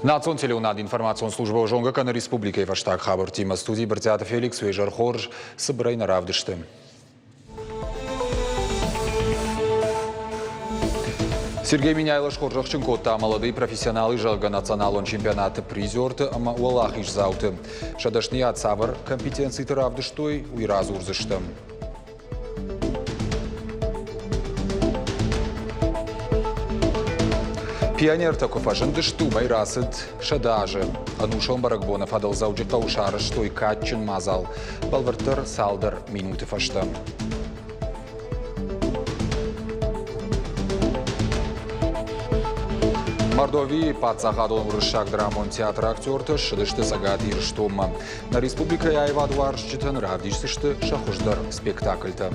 Национ телеуынад информацион службӕ зонгӕ кӕны республикӕйы фӕстаг хабӕрттимӕ. Студийы Брытъиаты Феликс уе зӕр хорз, цыбырӕй нӕ равдысты. Сергей Меняйло схорзӕхджын кодта молодые профессионалы, зӕгъгӕ, националон чемпионаты призерты ӕмӕ уӕлахиздзауты. Сӕ дӕсныйад цавӕр компетенциты равдыстой, уый радзурдзыстӕм. Пионертӕ куы фӕзындысты, уымӕй рацыд 100 азы. Ӕнусон бӕрӕгбоны фӕдыл Дзӕуджыхъӕуы сарӕзтой кадджын мадзал. Бӕлвырддӕр цалдӕр минуты фӕстӕ. Мордовийы паддзахадон уырыссаг драмон театры актертӕ ссыдысты Цӕгат Ирыстонмӕ. Нӕ республикӕйы аивадуарзджытӕн равдисдзысты сӕ хуыздӕр спектакльтӕ.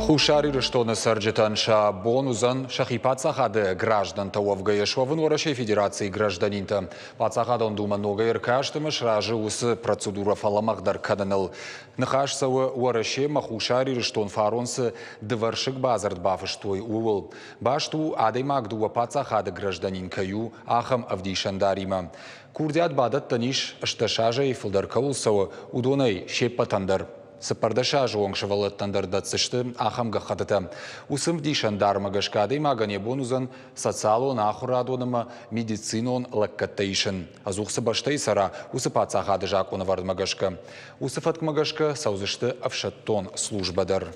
Хуссар Ирыстоны цӕрджытӕн сӕ бон уыдзӕн сӕхи паддзахады граждӕнтӕ уӕвгӕйӕ суӕвын Уӕрӕсейы Федерацийы гражданинтӕ. Паддзахадон Думӕ ногӕй ӕркаст ӕмӕ сразы уыцы процедурӕ фӕлӕмӕгъдӕр кӕныныл. Ныхас цӕуы Уӕрӕсемӕ Хуссар Ирыстон фарон цы дывӕрсыг бадзырд бафыстой, ууыл. Баст у, адӕймаг дыууӕ паддзахады гражданин кӕй у, ахӕм ӕвдисӕндаримӕ. Курдиат бадӕттӕн ис, 18 азӕй фылдӕр кӕуыл цӕуы, уыдонӕй се ппӕтӕн дӕр. 14 азы онг сывӕллӕттӕн дӕр дӕтдзысты ахӕм гӕххӕттытӕ. Уыцы ӕвдисӕндармӕ гӕсгӕ адӕймагӕн йӕ бон уыдзӕн социалон, ахуырадон ӕмӕ медицинон лӕггӕдтӕ исын. Ӕдзух цы бӕстӕйы цӕра, уыцы паддзахады закъонӕвӕрдмӕ гӕсгӕ. Уыцы фӕткмӕ гӕсгӕ цӕудзысты ӕфсӕддон службӕ дӕр.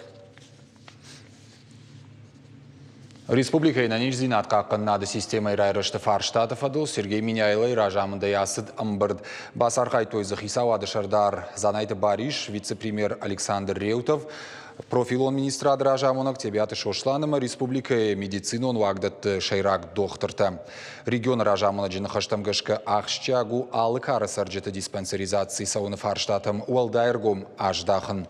Республикӕйы ӕнӕниздзинад хъахъхъӕнынады системӕйы райрӕзты фарстаты фӕдыл Сергей Меняйлойы разамындӕй ацыд ӕмбырд. Бацархайдтой дзы хицауады сӕрдар Дзанайты Барис, вице-премьер Александр Реутов, профилон министрады разамонӕг Тебиаты Сослан ӕмӕ республикӕйы медицинон уагдӕтты сӕйраг дохтыртӕ. Регионы разамонӕджы ныхӕстӕм гӕсгӕ ахсджиаг у алы кары цӕрджыты диспансеризаци цӕуыны фарстатӕм уӕлдай ӕргом аздахын.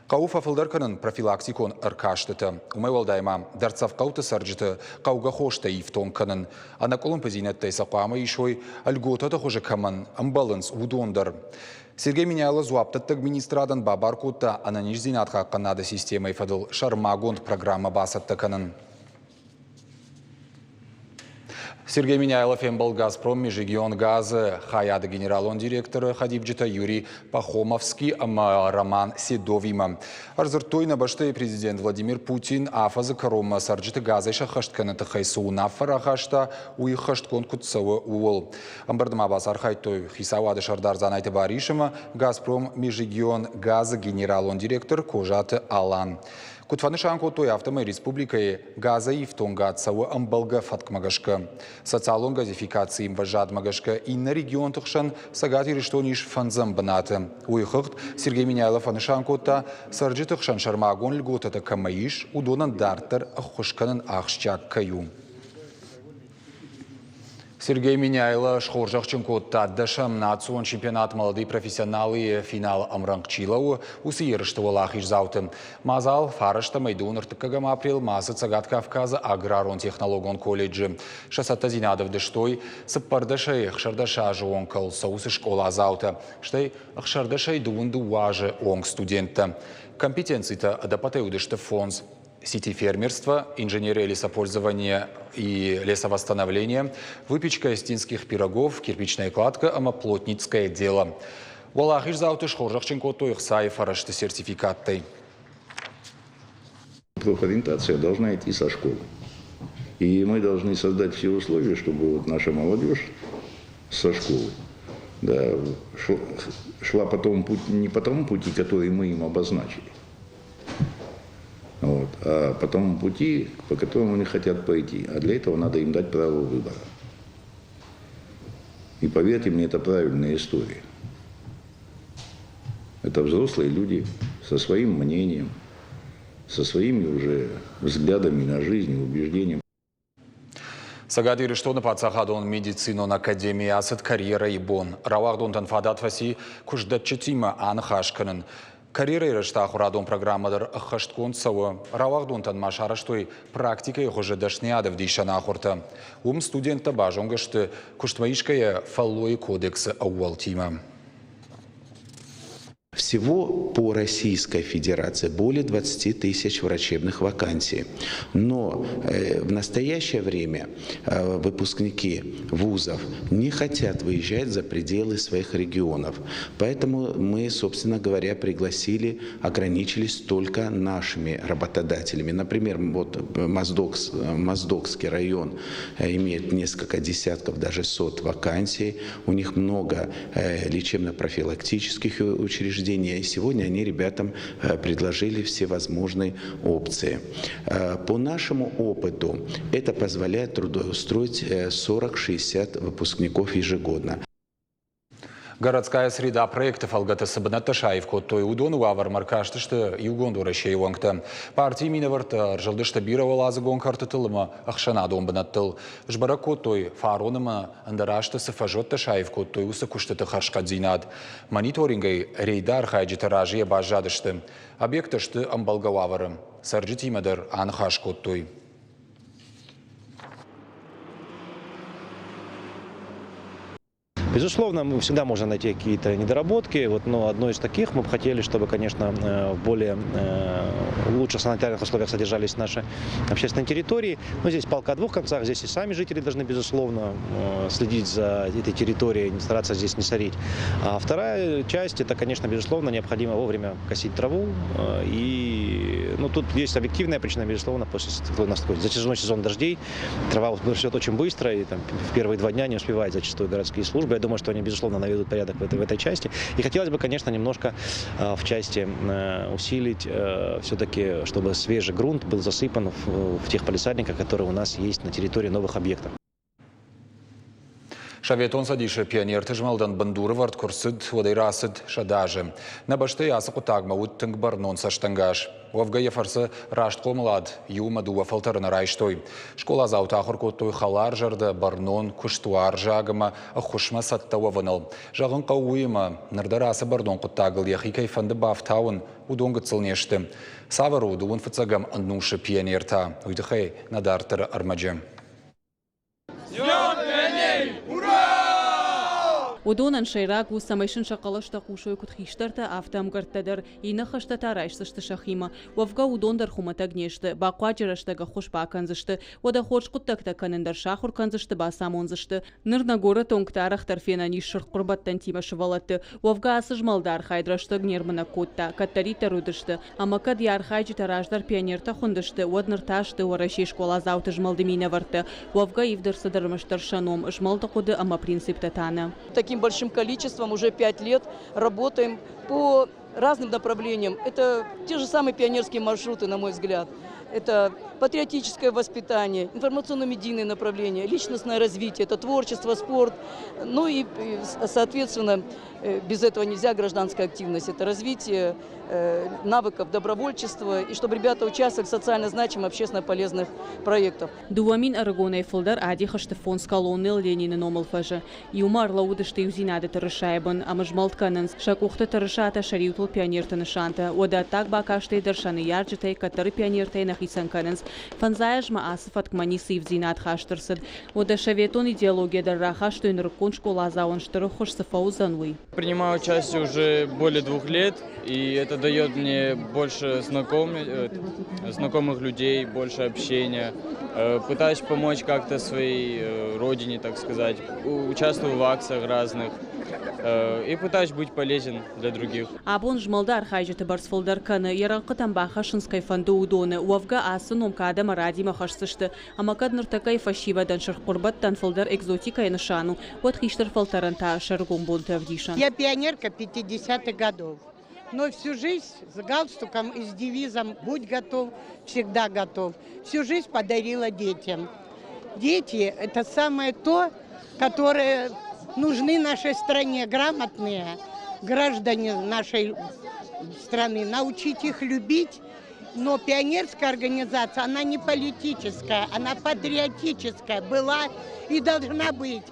Хъӕуы фӕфылдӕр кӕнын профилактикон ӕркастытӕ. Уымӕй уӕлдай ма дӕрддзӕф хъӕуты цӕрджыты хъӕугӕ хостӕ ифтонг кӕнын. Ӕнӕкъуылымпыдзинӕдтӕй сӕ хъуамӕ исой, льготӕты хуызы кӕмӕн ӕмбӕлынц, уыдон дӕр. Сергей Меняйло дзуапдӕттӕг министрадӕн бабар кодта ӕнӕниздзинад хъахъхъӕнынады системӕйы фӕдыл сӕрмагонд программӕ бацӕттӕ кӕнын. Сергей Меняйло фембӕлд «Газпром» Межрегионгаз-ы хайады генералон директоры хӕдивджытӕ Юрий Пахомовский ӕмӕ Роман Седовимӕ. Ӕрдзырдтой нӕ бӕстӕйы президент Владимир Путин афӕдзы кӕронмӕ цӕрджыты газӕй сӕххӕст кӕныны тыххӕй цы уынаффӕ рахаста, уый ӕххӕстгонд куыд цӕуы, ууыл. Ӕмбырды ма бацархайдтой хицауады сӕрдар Дзанайты Барис ӕмӕ «Газпром» Межрегионгаз-ы генералон директор Козаты Алан. Куыд фӕнысан кодтой, афтӕмӕй республикӕйы газӕй ифтонгад цӕуы ӕмбӕлгӕ фӕткмӕ гӕсгӕ. Социалон газификацийы ӕмвӕзадмӕ гӕсгӕ иннӕ регионты хсӕн Цӕгат Ирыстон ис фӕндзӕм бынаты. Уый хыгъд Сергей Меняйло фӕнысан кодта, цӕрджыты хсӕн сӕрмагонд льготӕтӕ кӕмӕ ис, уыдонӕн дарддӕр ӕххуыс кӕнын ахсджиаг кӕй у. Сергей Меняйло схорзӕхджын кодта дӕсӕм национ чемпионат «Молодые профессионалы» финалы ӕмрӕнхъ чи лӕууы, уыцы ерысты уӕлахиздзауты. Мадзал фарӕстӕмӕй дыууын ӕртыккӕгӕм апрелмӕ ацыд Цӕгат Кавказы аграрон-технологон колледжы. Сӕ цӕттӕдзинад ӕвдыстой цыппӕрдӕсӕй 16 азы онг кӕуыл цӕуы уыцы скъоладзаутӕ, стӕй ӕхсӕрдӕсӕй дыууын дыууӕ азы онг студенттӕ. Компетенцитӕ ӕдӕппӕтӕй уыдысты фондз. Сети фермерства, инженерия лесопользования и лесовосстановления, выпечка эстинских пирогов, кирпичная кладка ӕмӕ плотницкое дело. Уӕлахиздзауты схорзӕхджын кодтой ӕхцайы фӕрӕзты сертификаттӕй. Профориентация должна идти со школы. И мы должны создать все условия, чтобы вот наша молодежь со школы да, шла по тому пути, не по тому пути, который мы им обозначили, вот, а по тому пути, по которому они хотят пойти. А для этого надо им дать право выбора. И поверьте мне, это правильная история. Это взрослые люди со своим мнением, со своими уже взглядами на жизнь, убеждениями. Цӕгат Ирыстоны паддзахадон медицинон академийы ацыд карьерӕйы бон. Рауагъдонтӕн фадат фӕци куыстдӕтджытимӕ аныхас кӕнын. Карьерӕйы рӕзты ахуырадон программӕ дӕр ӕххӕстгонд цӕуы. Рауагъдонтӕн ма сарӕзтой практикӕйы хуызы дӕсныйад ӕвдисӕн ахуыртӕ. Уым студенттӕ базонгӕ сты куыстмӕ исгӕйӕ фӕллойы кодексы ӕууӕлтимӕ. Всего по Российской Федерации более 20 тысяч врачебных вакансий. Но в настоящее время выпускники вузов не хотят выезжать за пределы своих регионов. Поэтому мы, собственно говоря, пригласили, ограничились только нашими работодателями. Например, вот Моздокский район имеет несколько десятков, даже сот вакансий. У них много лечебно-профилактических учреждений. И сегодня они ребятам предложили все возможные опции. По нашему опыту это позволяет трудоустроить 40-60 выпускников ежегодно. Городская среда проекты фӕлгӕты цы бынӕттӕ саив кодтой, уыдоны уавӕрмӕ ӕркастысты Иугонд Уӕрӕсейы уӕнгтӕ. Партийы минӕвӕрттӕ ӕрзылдысты бирӕуӕладзыгон кӕртытыл ӕмӕ ӕхсӕнадон бынӕттыл. Сбӕрӕг кодтой, фарон ӕмӕ ӕндӕр азты цы фӕзуӕттӕ саив кодтой, уыцы куыстыты хӕрзхъӕддзинад. Мониторингӕй рейды архайджытӕ разыйӕ баззадысты. Объекттӕ сты ӕмбӕлгӕ уавӕры. Цӕрджытимӕ дӕр аныхас кодтой. Безусловно, всегда можно найти какие-то недоработки, вот, но одно из таких мы бы хотели, чтобы, конечно, в более лучших санитарных условиях содержались наши общественные территории. Но здесь палка о двух концах, здесь и сами жители должны, безусловно, следить за этой территорией, не стараться здесь не сорить. А вторая часть, это, конечно, безусловно, необходимо вовремя косить траву. И ну, тут есть объективная причина, безусловно, после у нас такой затяжной сезон дождей, трава растет очень быстро, и там, в первые 2 дня не успевает зачастую городские службы. Я думаю, что они, безусловно, наведут порядок в этой части. И хотелось бы, конечно, немножко в части усилить все-таки, чтобы свежий грунт был засыпан в тех палисадниках, которые у нас есть на территории новых объектов. Советон Цӕдисы пионерты змӕлдӕн бындурӕвӕрд куы рцыд, уӕдӕй рацыд 100 азы. Нӕ бӕстӕйы ацы хъуыддагмӕ уыд тынг бӕрнон цӕстӕнгас. Уӕвгӕ йӕ фӕрцы раст хъомылад иу ӕмӕ дыууӕ фӕлтӕры нӕ райстой. Скъоладзаутӕ ахуыр кодтой хӕларзӕрдӕ, бӕрнон, куыстуарзаг ӕмӕ ӕххуысмӕ цӕттӕ уӕвыныл. Зӕгъын хъӕуы уыимӕ, ныр дӕр ацы бӕрнон хъуыддагыл йӕхи кӕй фӕнды бафтауын, уыдон гыццыл не сты. Цавӕр у дыууын фыццӕгӕм ӕнусы пионертӕ, уый тыххӕй нӕ дарддӕры ӕрмӕджы. Уыдонӕн сӕйраг у, цӕмӕй сын сӕ хъӕлӕстӕ хъусой куыд хистӕртӕ, афтӕ ӕмгӕрттӕ дӕр. Иннӕ хӕстӕ та райсдзысты сӕхимӕ. Уӕвгӕ уыдон дӕр хуымӕтӕг не сты. Бахъуаджы рӕстӕг ӕххуыс бакӕндзысты. Уӕдӕ хорз хъуыддӕгтӕ кӕнын дӕр сахуыр кӕндзысты, бацамондзысты. Ныр нӕ горӕты уынгты арӕхдӕр фенӕн ис сырх хъуырбӕттӕнтимӕ сывӕллӕтты. Уӕвгӕ ацы змӕлды архайд рӕстӕг не рмынӕг кодта. Кӕддӕриддӕр уыдысты. Ӕмӕ кӕд йӕ архайджытӕ раздӕр пионертӕ хуындысты, уӕд ныр та сты Уӕрӕсейы скъоладзауты змӕлды минӕвӕрттӕ. Уӕвгӕ ивд ӕрцыд ӕрмӕстдӕр сӕ ном, змӕлды хъуыды ӕмӕ принциптӕ та нӕ. Таким большим количеством уже 5 лет работаем по разным направлениям. Это те же самые пионерские маршруты, на мой взгляд. Это патриотическое воспитание, информационно-медийное направление, личностное развитие, это творчество, спорт. Ну и, соответственно, без этого нельзя гражданская активность. Это развитие навыков добровольчества и чтобы ребята участвовали в социально значимых, общественно полезных проектах. 2000 ӕрыгонӕй фылдӕр адих сты фондз колоннӕйыл Ленины номыл фӕзы. Иумӕ ӕрлӕууыдысты иудзинады тырысайы бын ӕмӕ змӕлд кӕнынц. Сӕ къухты тырысатӕ, сӕ риутыл пионерты нысантӕ. Уӕдӕ ӕддаг бакастӕй дӕр сӕ ныййарджытӕй, кӕддӕры пионертӕй нӕ хицӕн кӕнынц. Фӕндзай азмӕ ацы фӕткмӕ ницы ивддзинад хаст ӕрцыд. Уӕдӕ советон идеологийӕ дӕр рахастой нырыккон скъоладзауӕн стыр ӕххуыс цы фӕуыдзӕн, уый. Принимаю участие уже более 2 лет, и это дает мне больше знакомых людей, больше общения. Пытаюсь помочь как-то своей родине, так сказать. Участвую в акциях разных и пытаюсь быть полезен для других. Абон змӕлды архайджыты бӕрц фылдӕр кӕны, йӕ рӕнхъытӕм бахӕссынц кӕй фӕнды, уыдоны. Уӕвгӕ ацы ном кад ӕмӕ радимӕ хӕсдзысты. Ӕмӕ кӕд ныртӕккӕйы фӕсивӕдӕн сырх хъуырбӕттӕн фылдӕр экзотикӕйы нысан у, уӕд хистӕр фӕлтӕрӕн та сӕрыгон бонты ӕвдисӕн. Я пионерка 50-х годов, но всю жизнь с галстуком и с девизом «Будь готов, всегда готов». Всю жизнь подарила детям. Дети – это самое то, которое нужны нашей стране, грамотные граждане нашей страны. Научить их любить. Но пионерская организация, она не политическая, она патриотическая была и должна быть.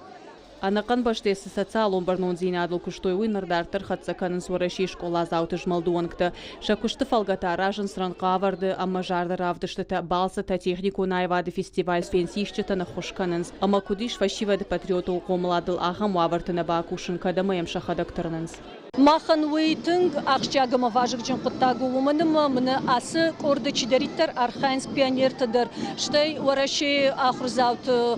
Ӕнӕхъӕн бӕстӕ цы социалон бӕрнондзинадыл куыстой, уый ныр дарддӕр хӕццӕ кӕнынц Уӕрӕсейы скъоладзауты змӕлды уӕнгтӕ. Сӕ куысты фӕлгӕты аразынц рӕнхъӕвӕрды ӕмӕ зарды равдыстытӕ, балцытӕ, техникон аивады фестиваль, пенсиисджытӕн ӕххуыс кӕнынц. Ӕмӕ куыд ис фӕсивӕды патриотон хъомыладыл ахӕм уавӕрты нӕ бакусын, кӕд ӕмӕ йӕм сӕхӕдӕг тырнынц. Махӕн уый тынг ахсджиаг ӕмӕ вазыгджын хъуыддаг у, уымӕн ӕмӕ мын ацы къорды чидӕриддӕр архайынц пионертӕ дӕр, стӕй Уӕрӕсейы ахуырдзауты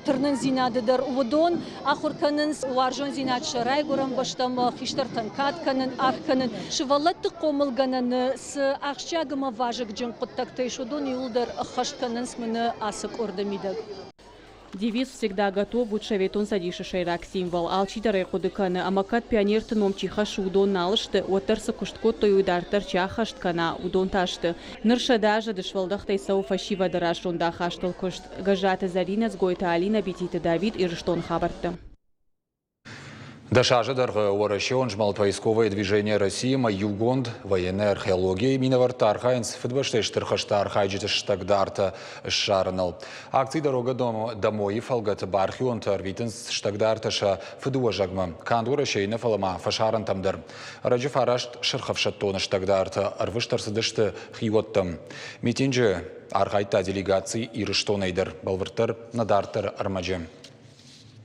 тырнындзинады дӕр уыдон ахуыр кӕнынц уарзондзинад сӕ райгуырӕн бӕстӕмӕ, хистӕртӕн кад кӕнын, аргъ кӕнын. Сывӕллӕтты хъомылгӕнӕны цы ахсджиаг ӕмӕ вазыгджын хъуыддӕгтӕ ис, уыдон иууылдӕр ӕххӕст кӕнынц мын ацы къорды мидӕг. Девиз «Всегда готов» уыд Советон Цӕдисы сӕйраг символ. Алчидӕр ӕй хъуыды кӕны, ӕмӕ кӕд пионерты ном чи хӕссы, уыдон нал сты, уӕддӕр цы куыст кодтой, уый дарддӕр чи ӕххӕст кӕна, уыдон та сты. Ныр 100 азы дысвӕлдӕхтӕй цӕуы фӕсивӕды рӕсугъд куыст. Гӕззаты Зӕринӕ, Дзгойты Алинӕ, Бититы Давид, Ирыстоны хабӕртты. 10 азы дӕргъы уӕрӕсеон змӕлд «Поисковое движение России» ӕмӕ иугонд военная археология-йы минӕвӕрттӕ архайынц Фыдыбӕстӕйы Стыр хӕсты архайджыты стӕгдартӕ ссарыныл. Акци «Дорога домой»-ы фӕлгӕты бархионтӕ ӕрвитынц стӕгдартӕ сӕ фыдыуӕзӕгмӕ, канд Уӕрӕсейы нӕ, фӕлӕ ма фӕсарӕнтӕм дӕр. Ӕрӕджы фараст сырхӕфсӕддоны стӕгдартӕ ӕрвыст ӕрцыдысты хиуӕттӕм. Митинджы архайдта делегаци Ирыстонӕй дӕр, бӕлвырддӕр нӕ дарддӕры ӕрмӕджы.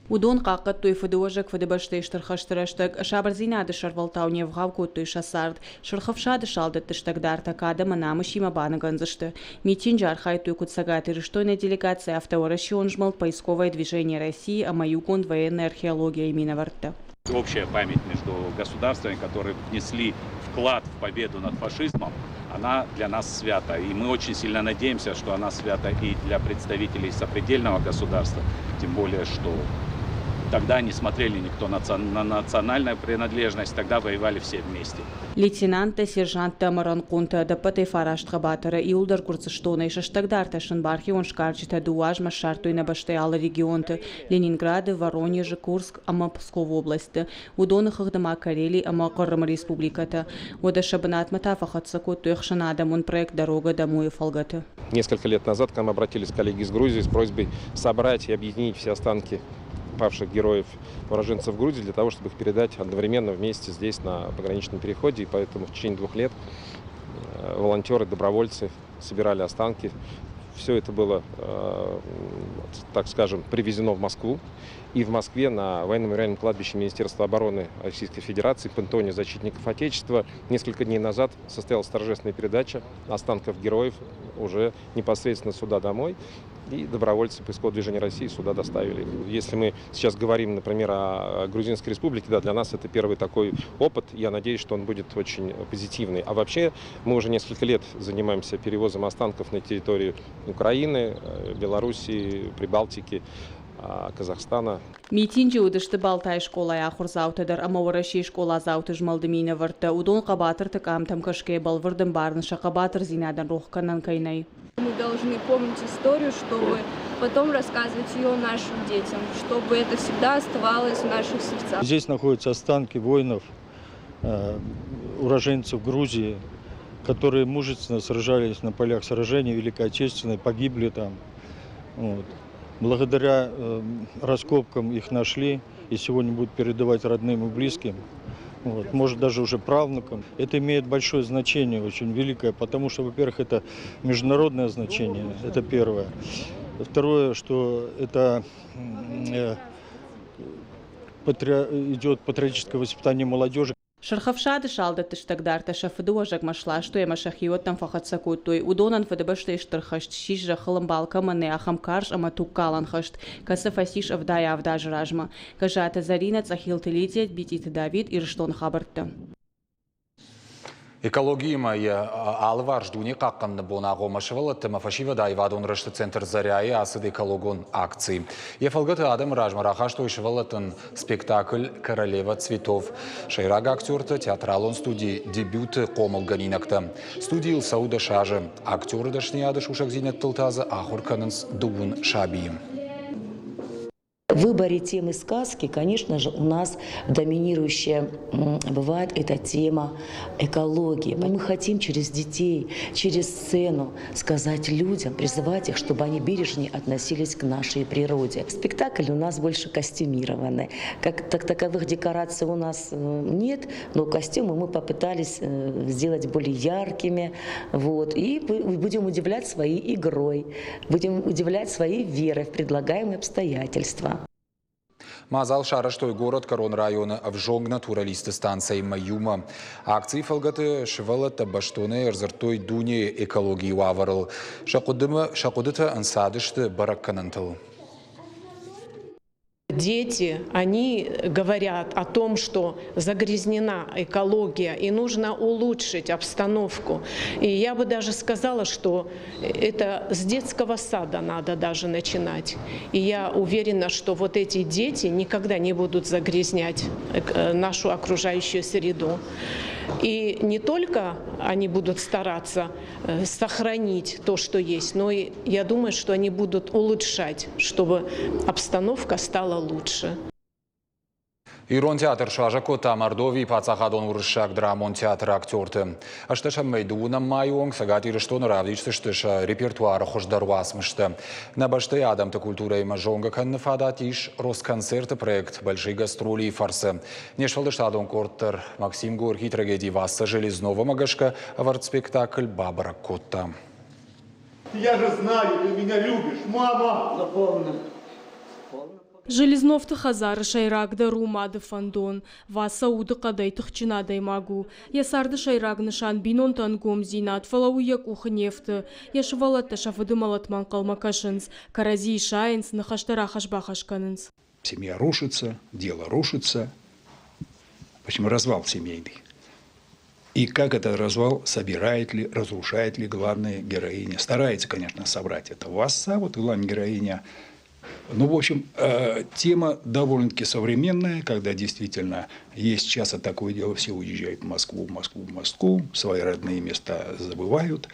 Уыдон хъахъхъӕдтой фыдыуӕзӕг Фыдыбӕстӕйы Стыр хӕсты рӕстӕг, сабырдзинады сӕрвӕлтау не вгъау кодтой сӕ цард. Сырх Ӕфсады салдӕтты стӕгдартӕ кад ӕмӕ намысимӕ баныгӕндзысты. Митинджы архайдтой куыд Цӕгат Ирыстоны делегаци, афтӕ Уӕрӕсеон змӕлд «Поисковое движение России» ӕмӕ Иугонд военной археологияйы минӕвӕрттӕ. Общая память между государствами, которые внесли вклад в победу над фашизмом, она для нас свята. И мы очень сильно надеемся, что она свята и для представителей сопредельного государства, тем более, что тогда не смотрели никто на национальную принадлежность, тогда воевали все вместе. Лейтенанттӕ, сержанттӕ ӕмӕ рӕнхъонтӕ ӕдӕппӕтӕй фараст хъӕбатыры иуылдӕр Гуырдзыстонӕй сӕ стӕгдартӕ сын бархион сгарджытӕ 2 азмӕ ссардтой нӕ бӕстӕйы алы регионты Ленинграды, Воронежы, Курск ӕмӕ Псковы облӕстты. Уыдоны хыгъды ма Карели ӕмӕ Хъырымы республикӕтӕ. Уӕдӕ сӕ бынатмӕ та фӕхӕццӕ кодтой ӕхсӕнадӕмон проект «Дорога домой»-ы фӕлгӕты. Несколько лет назад к нам обратились коллеги из Грузии с просьбой собрать и объединить все останки павших героев уроженцев Грузии для того, чтобы их передать одновременно вместе здесь на пограничном переходе. И поэтому в течение 2 лет волонтеры, добровольцы собирали останки. Все это было, так скажем, привезено в Москву. И в Москве на военно-мемориальном кладбище Министерства обороны Российской Федерации в Пантеоне защитников Отечества несколько дней назад состоялась торжественная передача останков героев уже непосредственно сюда домой. И добровольцы поискового движения России сюда доставили. Если мы сейчас говорим, например, о Грузинской республике, да, для нас это первый такой опыт. Я надеюсь, что он будет очень позитивный. А вообще мы уже несколько лет занимаемся перевозом останков на территорию Украины, Белоруссии, Прибалтики, Казахстана. Митинджы уыдысты Балтайы скъолайы ахуырдзаутӕ дӕр ӕмӕ Уӕрӕсейы скъоладзауты змӕлды минӕвӕрттӕ. Уыдон хъӕбатырты къамтӕм кӕсгӕйӕ бӕлвырд ӕмбарынц сӕ хъӕбатырдзинадӕн рох кӕнӕн кӕй нӕй. Мы должны помнить историю, чтобы потом рассказывать ее нашим детям, чтобы это всегда оставалось в наших сердцах. Здесь находятся останки воинов, уроженцев Грузии, которые мужественно сражались на полях сражений Великой Отечественной, погибли там. Вот. Благодаря раскопкам их нашли и сегодня будут передавать родным и близким. Вот, может, даже уже правнукам. Это имеет большое значение, очень великое, потому что, во-первых, это международное значение, это первое. Второе, что это идет патриотическое воспитание молодежи. Сырх Ӕфсады салдӕтты стӕгдартӕ сӕ фыдыуӕзӕгмӕ сластой ӕмӕ сӕ хиуӕттӕм фӕхӕццӕ кодтой. Уыдонӕн Фыдыбӕстӕйы Стыр хӕст ссис зӕххыл ӕмбал кӕмӕн нӕй, ахӕм карз ӕмӕ тугкалӕн хӕст, кӕцы фӕцис 87 азы размӕ. Гӕззаты Зӕринӕ, Цъӕхилты Лидия, Битъиты Давид, Ирыстоны хабӕрттӕ. Экологиимӕ йӕ алыварс дуне хъахъхъӕныны бон агъоммӕ сывӕллӕтты ӕмӕ фӕсивӕды аивадон рӕзты центр «Заря»-йы ацыд экологон акци. Йӕ фӕлгӕты адӕмы размӕ рахастой сывӕллӕттӕн спектакль «Королева цветов». Сӕйраг актертӕ театралон студи «Дебюты» хъомылгӕнинӕгтӕ. Студийыл цӕуы 10 азы. Актеры дӕсныйады сусӕгдзинӕдтыл та дзы ахуыр кӕнынц 20 сабийы. В выборе темы сказки, конечно же, у нас доминирующая бывает эта тема экологии. Мы хотим через детей, через сцену сказать людям, призывать их, чтобы они бережнее относились к нашей природе. Спектакль у нас больше костюмированный. Как так таковых декораций у нас нет, но костюмы мы попытались сделать более яркими. Вот, и будем удивлять своей игрой, будем удивлять своей верой в предлагаемые обстоятельства. Мадзал сарӕзтой горӕтгӕрон районы ӕвзонг натуралистты станцӕимӕ иумӕ. Акцийы фӕлгӕты сывӕллӕттӕ бӕстонӕй ӕрдзырдтой дунейы экологийы уавӕрыл. Сӕ хъуыдытӕ ӕнцадысты бӕрӕггӕнӕнтыл. Дети, они говорят о том, что загрязнена экология и нужно улучшить обстановку. И я бы даже сказала, что это с детского сада надо даже начинать. И я уверена, что вот эти дети никогда не будут загрязнять нашу окружающую среду. И не только они будут стараться сохранить то, что есть, но и я думаю, что они будут улучшать, чтобы обстановка стала лучше. Ирон театр суазӕг кодта Мордовийы паддзахадон уырыссаг драмон театры актерты. Ӕстӕсӕм мӕй дыууынӕм майы онг Цӕгат Ирыстоны равдисдзысты сӕ репертуары хуыздӕр уацмыстӕ. Нӕ бӕстӕйы адӕмты культурӕимӕ зонгӕ кӕныны фадат ис Росконцерты проект «Большие гастроли» фӕрцы. Не сфӕлдыстадон къорд дӕр Максим Горький трагеди Васса Железновамӕ гӕсгӕ ӕвӕрд спектакль бабӕрӕг кодта. Я же знаю, ты меня любишь, мама! Запомни. Железновты хӕдзары сӕйрагдӕр у мады фӕндон. Васа удыхъӕдӕй тыхджын адӕймаг у. Йӕ царды сӕйраг нысан бинонты ӕнгомдзинад, фӕлӕ уый йӕ къухы не фты. Йӕ сывӕллӕттӕ сӕ фыды мӕлӕтмӕ ӕнхъӕлмӕ кӕсынц, кӕрӕдзийы сайынц, ныхӕстӕ рахӕсс-бахӕсс кӕнынц. Семья рушится, дело рушится. Почему развал семейный? И как этот развал собирает ли, разрушает ли главная героиня. Старается, конечно, собрать это Васса, вот главная героиня. Ну, в общем, тема довольно-таки современная, когда действительно есть часто такое дело, все уезжают в Москву, в Москву, в Москву, свои родные места забывают.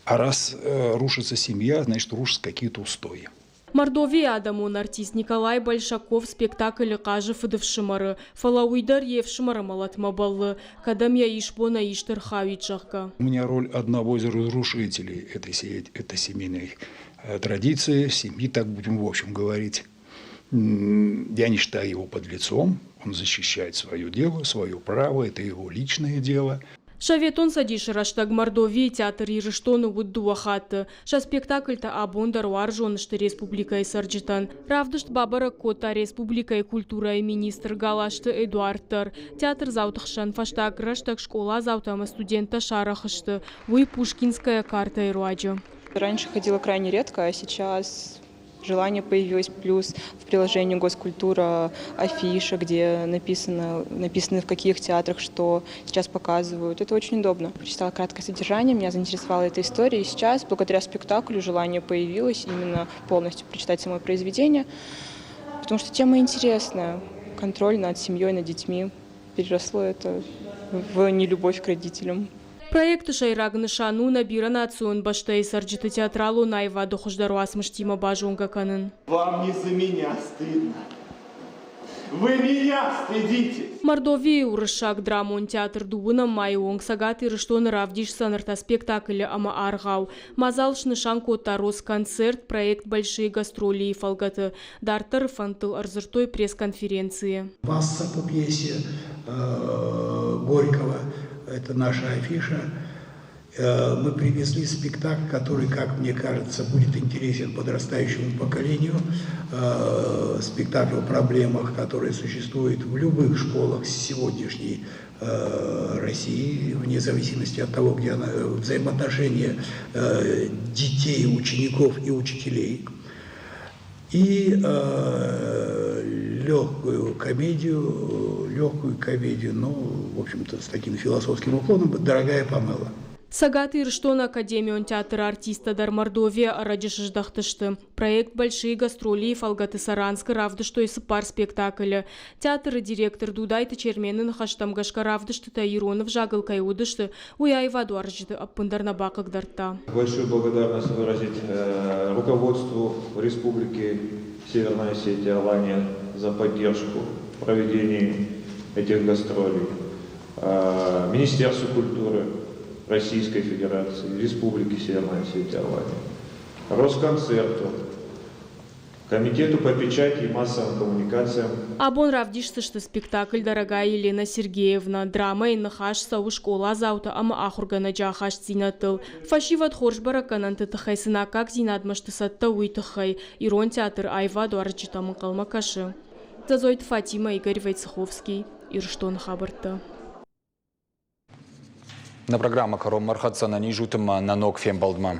А раз рушится семья, значит, рушатся какие-то устои. Мордовийы адӕмон артист Николай Большаков спектаклы хъазы фыдыфсымӕры, фӕлӕ уый дӕр йе фсымӕры мӕлӕтмӕ бӕллы, кӕд ӕм йӕ исбонӕй исты рхауид, зӕгъгӕ. У меня роль одного из разрушителей этой семейной традиции, семьи, так будем в общем говорить. Я не считаю его подлецом, он защищает свое дело, свое право, это его личное дело. Советон Цӕдисы рӕстӕг Мордовийы театр Ирыстоны уыд дыууӕ хатты. Сӕ спектакльтӕ абон дӕр уарзон сты республикӕйы цӕрджытӕн. Равдыст бабӕрӕг кодта республикӕйы культурӕйы министр Галазты Эдуард дӕр. Театрдзауты хсӕн фӕстаг рӕстӕг скъоладзаутӕ ӕмӕ студенттӕ сарӕх сты, уый Пушкинская картӕйы руаджы. Раньше ходила крайне редко, а сейчас желание появилось, плюс в приложении Госкультура афиша, где написано, в каких театрах что сейчас показывают. Это очень удобно. Прочитала краткое содержание, меня заинтересовала эта история, и сейчас, благодаря спектаклю, желание появилось именно полностью прочитать само произведение, потому что тема интересная. Контроль над семьей, над детьми. Переросло это в нелюбовь к родителям. Проекты сӕйраг нысан у нӕ бирӕнацион бӕстӕйы цӕрджыты театралон аивады хуыздӕр уацмыстимӕ базонгӕ кӕнын. Вам не за меня стыдно. Вы меня стыдите! Мордовийы уырыссаг драмон театр дыууынӕм майы онг Цӕгат Ирыстоны равдисдзӕн ӕртӕ спектаклы ӕмӕ аргъау. Мадзал снысан кодта Росконцерт проект «Большие гастроли»-йы фӕлгӕты. Дарддӕры фӕндтыл ӕрдзырдтой пресс-конференцийы. Васса по пьесе Горького – это наша афиша. Мы привезли спектакль, который, как мне кажется, будет интересен подрастающему поколению. Спектакль о проблемах, которые существуют в любых школах сегодняшней России, вне зависимости от того, где она, взаимоотношения детей, учеников и учителей. И легкую комедию, ну, в общем-то, с таким философским уклоном «Дорогая Памела». Цӕгат Ирыстоны академион театры артисттӕ дӕр Мордовийӕ ӕрӕджы сыздӕхтысты. Проект «Большие гастроли»-йы фӕлгӕты Саранскы равдыстой цыппар спектаклы. Театры директор Дудайты Чермены ныхӕстӕм гӕсгӕ равдыстытӕ ирон ӕвзагыл кӕй уыдысты, уый аивадуарзджыты ӕппындӕр нӕ бахъыгдардта. Большую благодарность выразить руководству Республики Северная Осетия, Алания за поддержку в проведении этих гастролей. Министерству культуры Российской Федерации, Республики Северная Осетия, Алания, Росконцерту, Комитету по печати и массовым коммуникациям. Абон равдисдзысты спектакль «Дорогая Елена Сергеевна». Драмӕйы ныхас цӕуы скъоладзаутӕ ӕмӕ ахуыргӕнӕджы ахастдзинӕдтыл. Фӕсивӕд хорз бӕрӕггӕнӕнты тыххӕй сын аккагдзинадмӕ сты цӕттӕ, уый тыххӕй. Ирон театр аивадуарзджытӕм ӕнхъӕлмӕ кӕсы. Дзӕдзойты Фатимӕ, Игорь Войцеховский, Ирыстоны хабӕрттӕ. Нӕ программӕ кӕронмӕ ӕрхӕццӕ нӕ низутымӕ нӕ ног фембӕлдмӕ.